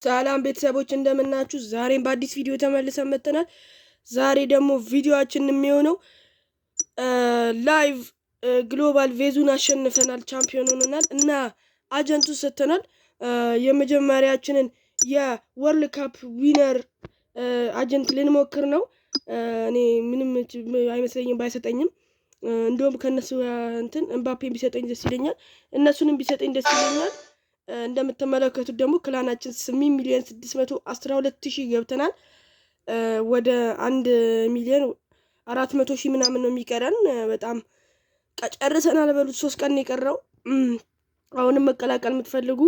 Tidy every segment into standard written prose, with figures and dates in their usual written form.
ሰላም ቤተሰቦች እንደምናችሁ፣ ዛሬም በአዲስ ቪዲዮ ተመልሰን መጥተናል። ዛሬ ደግሞ ቪዲዮአችን የሚሆነው live global ቬዙን አሸንፈናል፣ ቻምፒዮን ሆነናል እና agent ኡ ሰጥተናል። የመጀመሪያችንን የ World Cup winner agent ልንሞክር ነው። እኔ ምንም አይመስለኝም ባይሰጠኝም፣ እንደውም ከእነሱ እንትን እምባፔን ቢሰጠኝ ደስ ይለኛል፣ እነሱንም ቢሰጠኝ ደስ ይለኛል። እንደምትመለከቱት ደግሞ clan ኣችን 8,612,000 ገብተናል። ወደ 1,400,000 ምናምን ነው የሚቀረን። በጣም ጨርሰናል በሉት። 3 ቀን የቀረው። አሁንም መቀላቀል የምትፈልጉ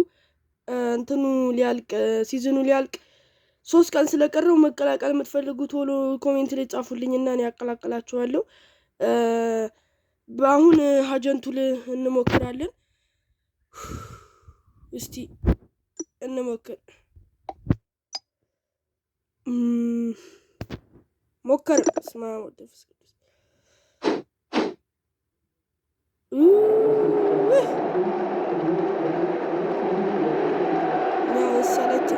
እንትኑ ሊያልቅ፣ season ኡ ሊያልቅ 3 ቀን ስለቀረው መቀላቀል የምትፈልጉ ቶሎ comment ላይ ጻፉልኝና እኔ ያቀላቅላችኋለሁ። በአሁን agent ኡ እንሞክራለን። እስቲ እንሞክር። ሞከር። ስማ ወልድ ቅዱስ። መሰለች።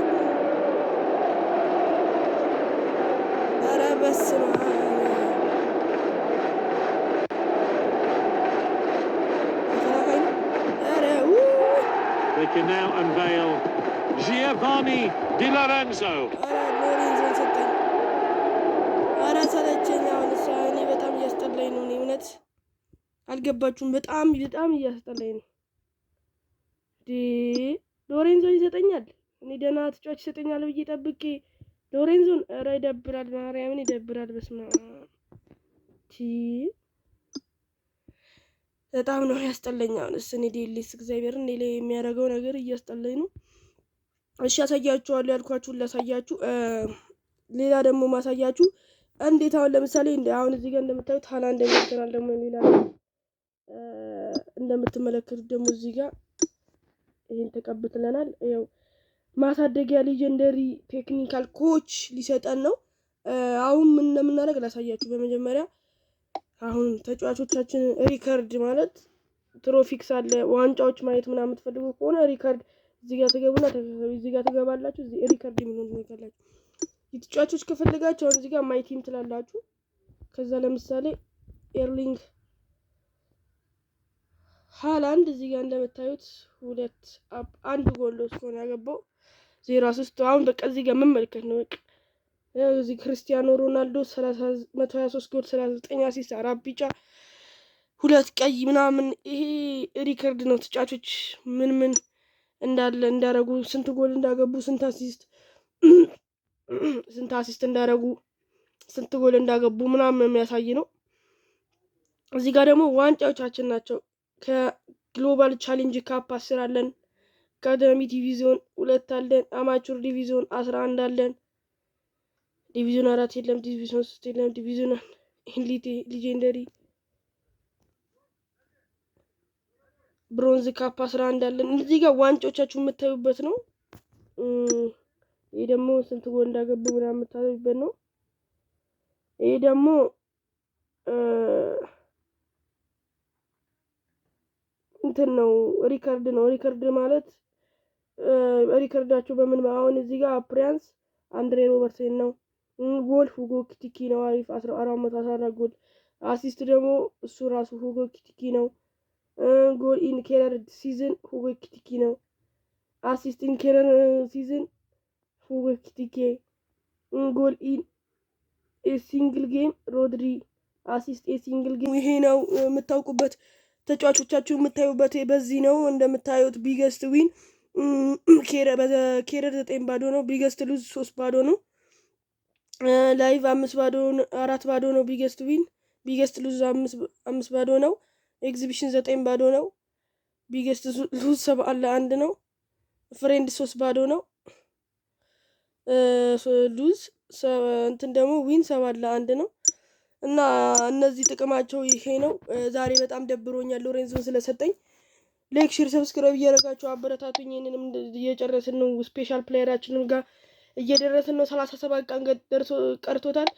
ኧረ በስመ አብ፣ ተከላካይ ነው። ኧረ They can now unveil Giovanni Di Lorenzo. ኧረ ሎሬንዞን ሰጠኝ። ኧረ ሰለቸኝ። አሁን እሷ እኔ በጣም እያስጠላኝ ነው። እኔ እውነት አልገባችሁም። በጣም በጣም እያስጠላኝ ነው። ሎሬንዞን ይሰጠኛል። እኔ ደህና ተጫዋች ይሰጠኛል ብዬ ጠብቄ ሎሬንዞን። ኧረ ይደብራል፣ ማርያምን ይደብራል። በስመ አብ፣ በጣም ነው ያስጠላኝ። አሁንስ እኔ ዴሊስ እግዚአብሔርን እኔ ላይ የሚያደርገው ነገር እያስጠላኝ ነው። እሺ ያሳያችኋለሁ ያልኳችሁን ላሳያችሁ። ሌላ ደግሞ ማሳያችሁ እንዴት አሁን ለምሳሌ አሁን እዚህ ጋር እንደምታዩት ሃላንድ ገብተናል። ደግሞ ሌላ እንደምትመለከቱት ደግሞ እዚህ ጋር ይሄን ተቀብትለናል። ያው ማሳደጊያ legendary technical coach ሊሰጠን ነው። አሁን ምን እንደምናደርግ ላሳያችሁ። በመጀመሪያ አሁን ተጫዋቾቻችን record ማለት trophies አለ፣ ዋንጫዎች ማየት ምናምን የምትፈልጉ ከሆነ record እዚህ ጋር ትገቡና እዚህ ጋር ትገባላችሁ። እዚህ record የሚሆን ትነካላችሁ። የተጫዋቾች ከፈለጋችሁ አሁን እዚህ ጋር my team ትላላችሁ። ከዛ ለምሳሌ ኤርሊንግ ሃላንድ እዚህ ጋር እንደምታዩት ሁለት አንድ ጎል እስከሆነ ያገባው 0 assist። አሁን በቃ እዚህ ጋር መመልከት ነው። በቃ እዚህ ክርስቲያኖ ሮናልዶ 123 ጎል፣ 39 assist፣ አራት ቢጫ፣ ሁለት ቀይ ምናምን። ይሄ record ነው። ተጫዋቾች ምን ምን እንዳለ እንዳረጉ፣ ስንት ጎል እንዳገቡ፣ ስንት assist እንዳረጉ፣ ስንት ጎል እንዳገቡ ምናምን የሚያሳይ ነው። እዚህ ጋር ደግሞ ዋንጫዎቻችን ናቸው። ከ Global Challenge Cup 10 አለን። Academy division ሁለት አለን። Amateur division 11 አለን። Division አራት የለም። Division ሶስት የለም። Division elite፣ legendary፣ bronze cup 11 አለን። እዚህ ጋር ዋንጫዎቻችሁ የምታዩበት ነው። ይህ ደግሞ ስንት ጎል እንዳገቡ ምናምን የምታዩበት ነው። ይህ ደግሞ እንትን ነው፣ record ነው። Record ማለት record ኣቸው በምን አሁን እዚህ ጋር appearance አንድሬ ሮበርትሰን ነው። ጎል ሁጎ ኪቲኪ ነው። አሪፍ፣ 414 ጎል። Assist ደግሞ እሱ ራሱ ሁጎ ኪቲኪ ነው። Goal in career season ሁጎ ኪቲኪ ነው። Assist in career season ሁጎ ኪቲኬ። Goal in single game ሮድሪ። Assist a single game። ይሄ ነው የምታውቁበት፣ ተጫዋቾቻችሁ የምታዩበት በዚህ ነው። እንደምታዩት biggest win career 9-0 ነው። Biggest lose 3-0 ነው። Live 5-0፣ 4-0 ነው። Biggest win፣ biggest lose 5-0 ነው። ኤግዚቢሽን 9-0 ነው። Biggest lose 7-1 ነው። Friend 3-0 ነው። Lose እንትን ደግሞ win 7-1 ነው። እና እነዚህ ጥቅማቸው ይሄ ነው። ዛሬ በጣም ደብሮኛል ሎሬንዞን ስለሰጠኝ። Like፣ share፣ subscribe እያደረጋችሁ አበረታቱኝ። ይህንንም እየጨረስን ነው። Special player ኣችንም ጋር እየደረስን ነው። 37 ቀን ደርሶ ቀርቶታል።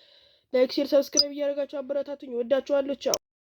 Like፣ share፣ subscribe እያደረጋችሁ አበረታቱኝ። ወዳችኋለሁ። ቻው።